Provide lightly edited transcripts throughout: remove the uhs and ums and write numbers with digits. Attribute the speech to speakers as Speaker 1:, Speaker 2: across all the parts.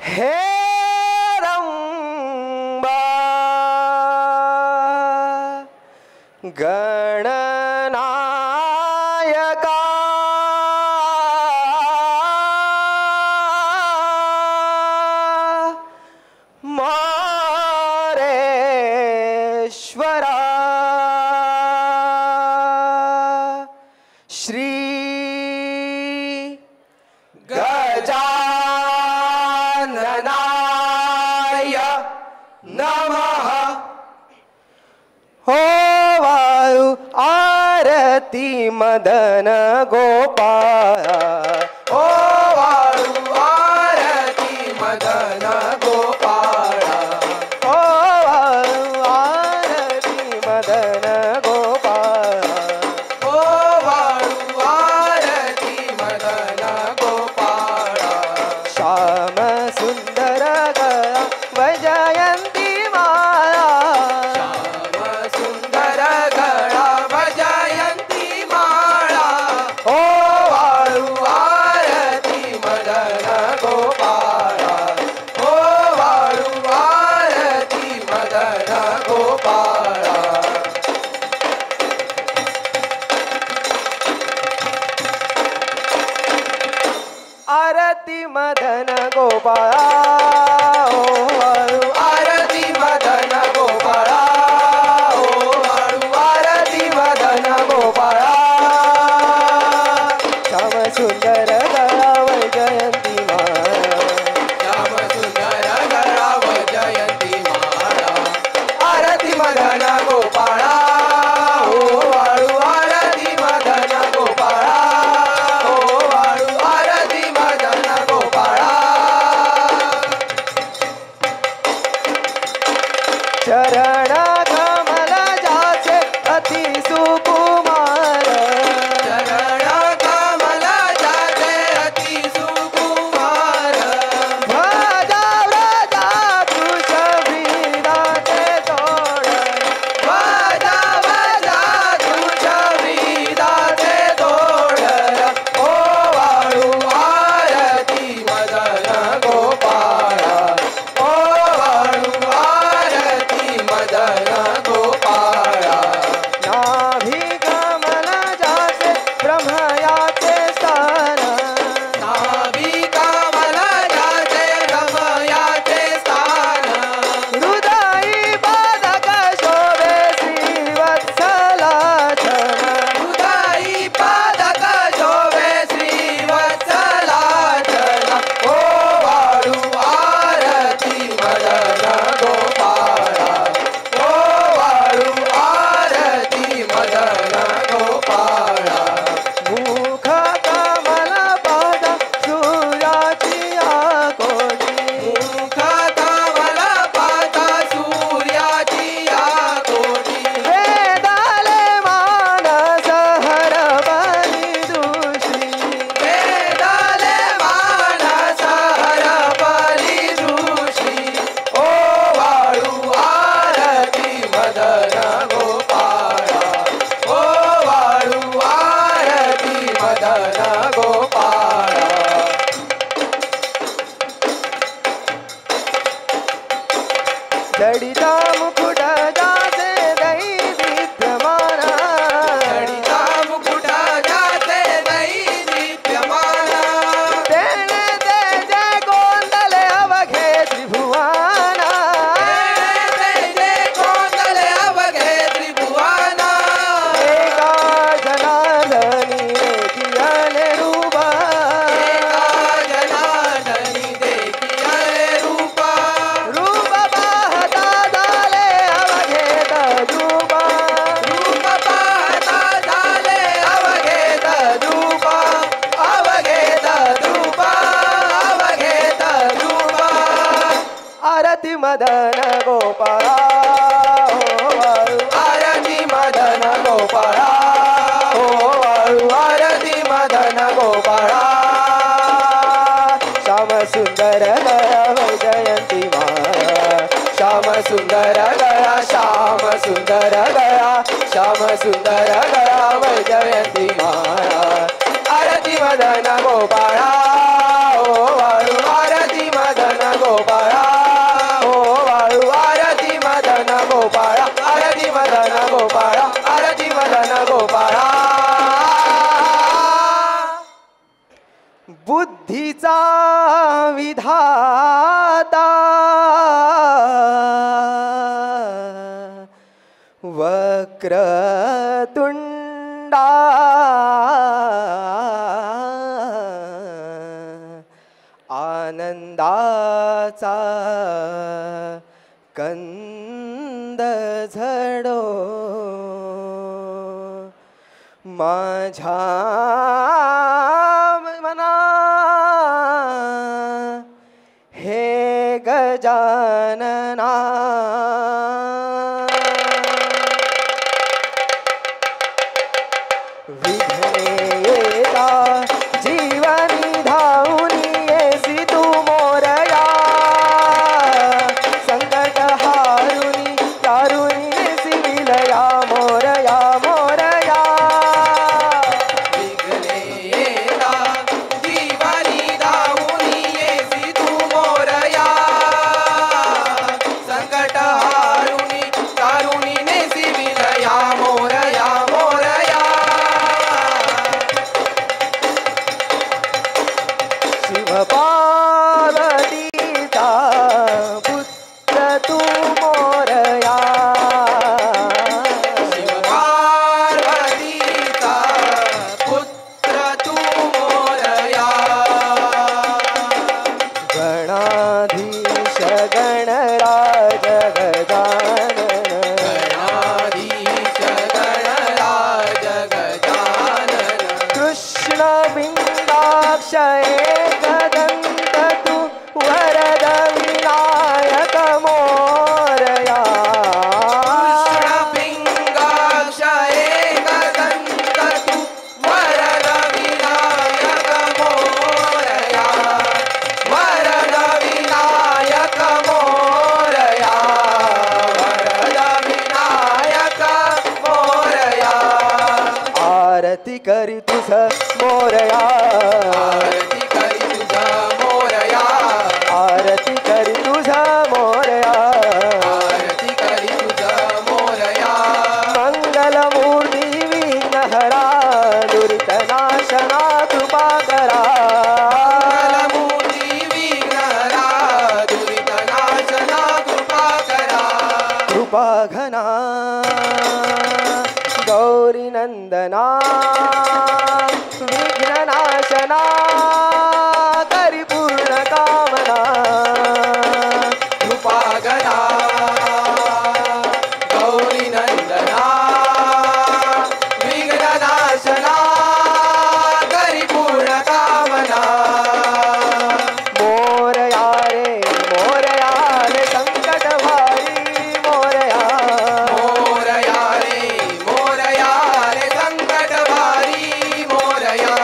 Speaker 1: हे रंबा गणनायका मोरेश्वरा श्री गजाननाय नमः। हो वायु आरती मदन गोपाला,
Speaker 2: ओ वाळू आरती मदन गोपाळा,
Speaker 1: ओ वाळू आरती मदन गोपाला,
Speaker 2: ओ वाळू आरती मदन गोपाळा।
Speaker 1: श्याम सुंदर गळा वैजयंती माळा,
Speaker 2: श्याम सुंदर गळा वैजयंती माळा,
Speaker 1: ओ
Speaker 2: वाळू आरती मदन गोपाळा, ओ वाळू आरती मदन गोपाळा।
Speaker 1: आरती मदन गोपाळा, ओ वाळू
Speaker 2: आरती मदन गोपाळा, ओ वाळू आरती मदन गोपाळा।
Speaker 1: श्याम सुंदर गळा वैजयंती माळा,
Speaker 2: श्याम सुंदर गळा वैजयंती माळा, आरती मदन गोपाळा, ओ वाळू आरती मदन गोपाळा, ओ वाळू आरती मदन गोपाळा।
Speaker 1: चरण कमल जाचे अति सुकुमार,
Speaker 2: चरण कमल जाचे अति सुकुमार,
Speaker 1: ध्वजा व्रजा कुश वृदाचे तोड,
Speaker 2: वजा वजा तुझ वृदाचे तोड, ओ वाळू आरती मदन गोपाळा, ओ वाळू आरती मदन गोपाळा।
Speaker 1: नाभी कमल जाचे ब्रह्मयाचे स्थान,
Speaker 2: नाभी कमल जाचे ब्रह्मयाचे स्थान,
Speaker 1: हृदयी पादक शोभे श्रीवत्सलाचन,
Speaker 2: हृदयी पादक शोभे श्रीवत्सलाचन, ओ वाळू आरती मदन गोपाळा, ओ वाळू आरती मदन गोपाळा।
Speaker 1: मुख कमल पाद सूर्याची आकोटी,
Speaker 2: मुख कमल पाद सूर्याची आकोटी,
Speaker 1: वेदाले मानस हरपली दृष्टी,
Speaker 2: वेदाले मानस हरपली दृष्टी, ओ वाळू आरती मदन गोपाळा, ओ वाळू आरती मदन गोपाळा।
Speaker 1: जडिता मुकुट जाचे दैदिप्यमान,
Speaker 2: जडिता मुकुट जाचे दैदिप्यमान,
Speaker 1: तेणे तेजे गोंदले अवघे त्रिभुवन,
Speaker 2: तेणे तेजे गोंदले अवघे त्रिभुवन,
Speaker 1: एका जनार्दनी देखियले रूप,
Speaker 2: एका जनार्दनी देखियले रूप,
Speaker 1: रूप पाहता झाले अवघे तद्रूप,
Speaker 2: रूप पाहता झाले अवघे तद्रूप, अवघे तद्रूप, अवघे तद्रूप।
Speaker 1: आरती मदन गोपाळा, ओ वाळू
Speaker 2: आरती मदन गोपाळा, ओ वाळू आरती मदन गोपाळा।
Speaker 1: श्याम सुंदर गळा वैजयंती माळा,
Speaker 2: श्याम सुंदर गळा, श्याम सुंदर गळा, श्याम सुंदर गळा वैजयंती माळा, आरती मदन गोपाळा, ओ वाळू आरती मदन
Speaker 1: बुद्धीचा विधाता वक्रतुंडा आनंदाचा कंद झडो माझ्या मना हे गजानना। विघ्ने येता जीवनी धावूनी येसी तू मोरया, संकट हारुनी तारुनी नेसी विलया मोरया मोरया।
Speaker 2: विघ्ने येता जीवनी धावूनी येसी तू मोरया, संकट हारुनी तारुनी नेसी विलया मोरया मोरया।
Speaker 1: शिव पार्वतीचा पुत्र तू मोरया,
Speaker 2: शिव पार्वतीचा पुत्र तू मोरया।
Speaker 1: गणाधीश गणराज गजानन,
Speaker 2: गणाधीश गणराज गजानन,
Speaker 1: कृष्ण बिंदाक्ष एकदंत तू वरद विनायक मोरया।
Speaker 2: कृष्ण पिंगाक्ष एकदंत तू वरद विनायक मोरया, वरद विनायक मोरया, वरद विनायक मोरया।
Speaker 1: आरती करी तुझ मोरया,
Speaker 2: आरती करी तुझ मोरया,
Speaker 1: आरती करी तुझ मोरया,
Speaker 2: आरती करी तुझ मोरया।
Speaker 1: मंगलमूर्ती विघ्नहरा दुरितनाशना कृपा करा,
Speaker 2: मंगलमूर्ती विघ्नहरा दुरितनाशना कृपा करा,
Speaker 1: कृपा घना गौरी नंदना विघ्ननाशना करी पूर्ण कामना,
Speaker 2: कृपा घना गौरी नंदना विघ्ननाशना करी पूर्ण कामना।
Speaker 1: मोरया रे मोरया रे संकट भारी मोरया,
Speaker 2: मोरया रे मोरया रे संकट भारी मोरया,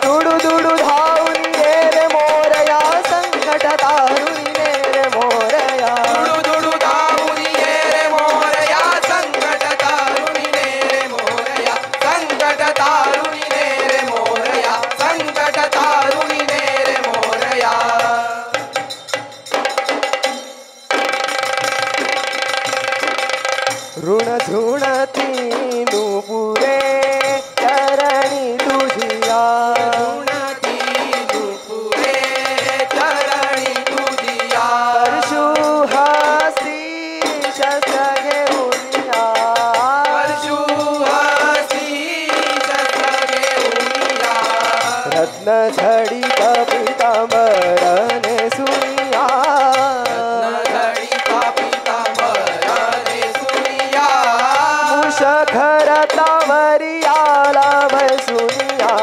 Speaker 1: दुडू दुडू धावून ये रे मोरया संकट तारुणी ने रे मोरया,
Speaker 2: दुडू दुडू धावून ये रे मोरया संकट तारुणी ने रे मोरया, संकट तारुणी ने रे मोरया, संकट तारुणी ने रे मोरया।
Speaker 1: ऋण झुण तीनु पुरे चरणी तुझिया,
Speaker 2: ऋण पुरे चरणी तुझिया,
Speaker 1: परशु हस्ती शस्त्र घेऊनिया,
Speaker 2: परशु हस्ती शस्त्र घेऊनिया,
Speaker 1: रत्न झडित पीतांबरने सुनिया,
Speaker 2: रत्न झडित पीतांबरने सुनिया,
Speaker 1: मुषखर तावरियाला बसुनिया,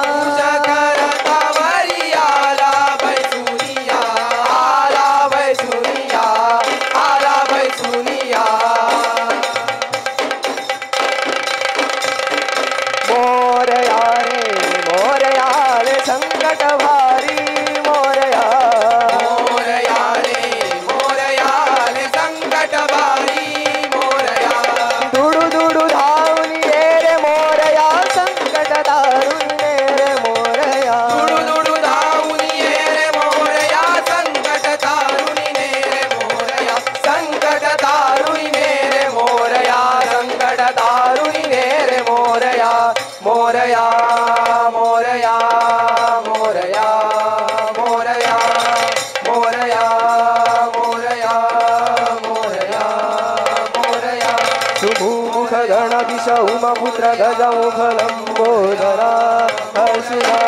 Speaker 2: मुषखर तावरियाला बैसुनिया, आला बैसुनिया, आला बैसुनिया।
Speaker 1: मोरया रे मोरया रे संकट भारी मोरया,
Speaker 2: मोरया रे मोरया रे संकट भारी मोरया,
Speaker 1: दुडू दुडू धावून ये रे मोरया संकट तारुणी ने रे मोरया,
Speaker 2: दुडू दुडू धावून ये रे मोरया संकट तारुणी ने रे मोरया, संकट तारुणी ने रे मोरया, संकट तारुणी ने रे मोरया, मोरया मोरया मोरया।
Speaker 1: उमापुत्र गजमुख लंबोदरा हर्षिला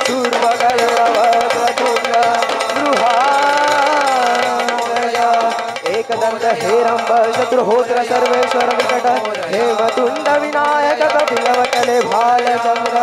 Speaker 1: शूर्पकर्ण वक्रतुंड गृहाया एकदंत हेरंब शत्रुहोत्र सर्वेश्वर विकट हेमतुंड विनायक कपिलवतले भालचंद्र।